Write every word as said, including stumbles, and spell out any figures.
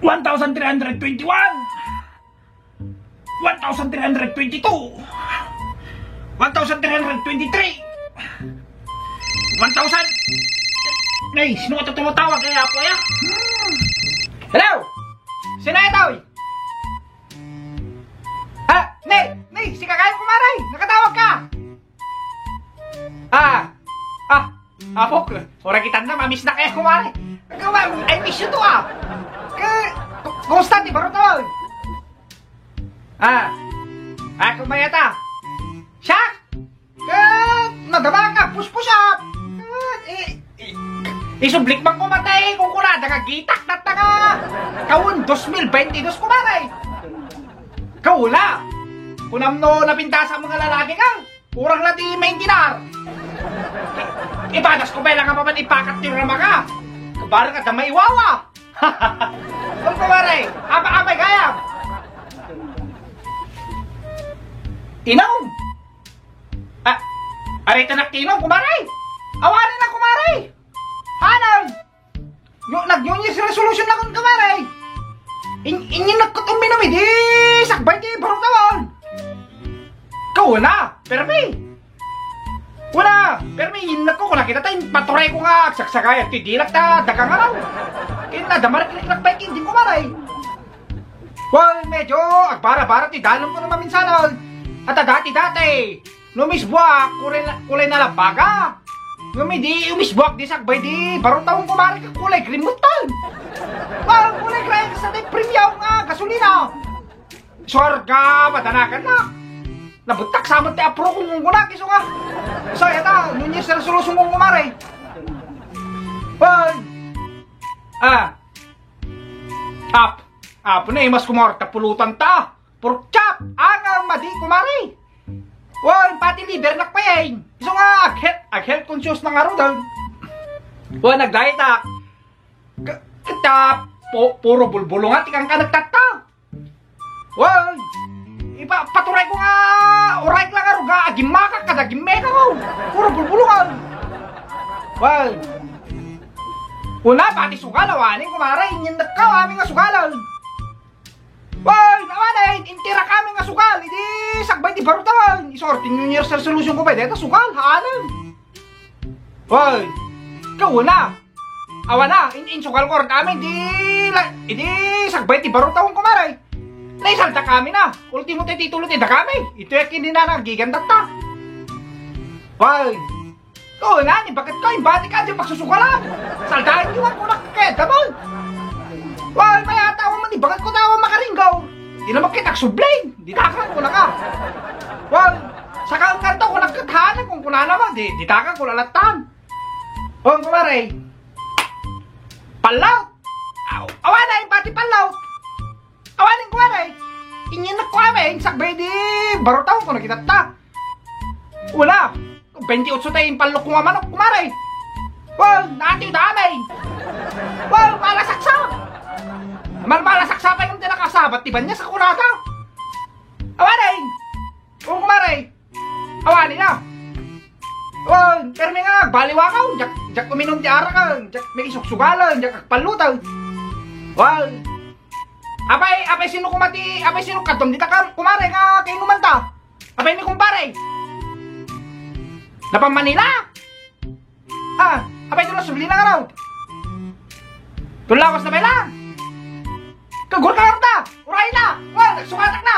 One thousand three hundred twenty-one. One thousand three hundred twenty-two. One thousand three hundred twenty-three. One thousand. Nay, sino ka tumawag kay Apo ya? Hello? Sino ito? Ah, Nay, Nay, si Kakayan, kumare. Nakatawag ka. Ah, ah, Apo, ora kita na, mamiss na kayo, kumare. Kawan, I miss you too, ah. Ka, ku-, kumusta ti barutaw? Ah, ah, kumayata. Siya? Ka, nadama ka, puspusap. Ka, eh, eh, isublik man kumatay, kung kunada nga gitak, nataga. Kawun, dos mil baintidos, kumare. Kauna, kunam no napintasan mga lalaki ka. Kurang na ti maintinar. Ipadas ko pala nga papan ipakat ti rama ka. Kabarang ka da maiwawa. Ang kumare, apa-apay kaya? Inom! Ah, arita na kinom, kumare! Awanin na, kumare! Hanang! Yo, nag-New Year's resolution na kun, kumare. In, inyin nagkutumbi na mi di sakbay ti barutaw. Kauna, permi. Una, permi, innak ko, kuna kita tayo, paturay ko nga, agsagsaga, ti dilak ta, dagang araw. Kin na, damariklik lakbay, kin, di kumare. Well, medyo, agbara-bara, ti dalam ko na maminsan, oh. At dati-dati, no misbuak, kulay na, kulay na labaga. Ngem idi umisbuak di sakbay di barutaw, kumare, ka kulay green met tayo. Ba, kulay gray ka sa di premium nga gasolina. Suarga, madanagan na. Nabuttak sa amin ti apro kung kung kunak, iso nga. So, yata, New Year's resolution kung kumare. Pag, ah, up, up na, imas kumorta pulutan ta. Pork chop! Angang madi, kumare! Wen, pati liver nakpayaw. Isu nga, ag-health, ag-health conscious na nga rudal. Wen, nag-diet ak. Ka-, kita, pu-, puro bulbulong nga, tikang ka nagtatta. Wen, ipa-, paturay ko nga, uray ka lang nga ruga, agimmakak, kada gimmeka ko. Puro bulbulong nga. Wen, una, pati sugal, awanen, kumare, inyen nagkaw, amin nga sugalan. Wen, awanen, intira kami nga sugal, idi sakbay ti barutaw. Isu ti New Year's resolution ko pay, deta sugal, haanen. Wen, kauna. Awana, in, insugal ko rin kami, di, la, idi sakbay ti barutaw, kumare. Naisalda kami na. Ultimo ti titulo ti da kami. Ito yung kinina na gigandatta. Wen, Oo, nani, bakit ka imbati ka di pagsusugalan? Saldahan niyo ako na kaya damon. Wal, may ata ako man, bakit ko daw makaringgaw? Di naman kita subling. Di takan ko na ka. Wal, saka ang kanto ko nagkatahanan kung kunana ba, di, di takan ko lalatan. Oh, kumare. Palaw. Aw, awa na yung pati palaw. Awanen ko, are. Inyan na ko, are. Sakbay di barutaw ko na kita ta. Wala. Benti-otso tayo yung palok ko nga manok, kumare. Wow, nati damay. Wow, malasaksa. Mal malasaksa pa yung tinakasabat, ti banya sa kurata. Awanen. O, kumare. Awani na. Wen, permi nga, agbaliwakaw. Diak, diak uminum ti arak, diak makisuksugalan, diak agpalutaw. Wen. Apay, apay sino kumati, apay sino kadtom dita ka, kumare nga kainuman ta? Apay ni kumpare? Napan Manila? Ah, apay ito na subli na nga raw? Tulawas na pala? Kagur ka ta! Uray na! Wen, nagsukatak na!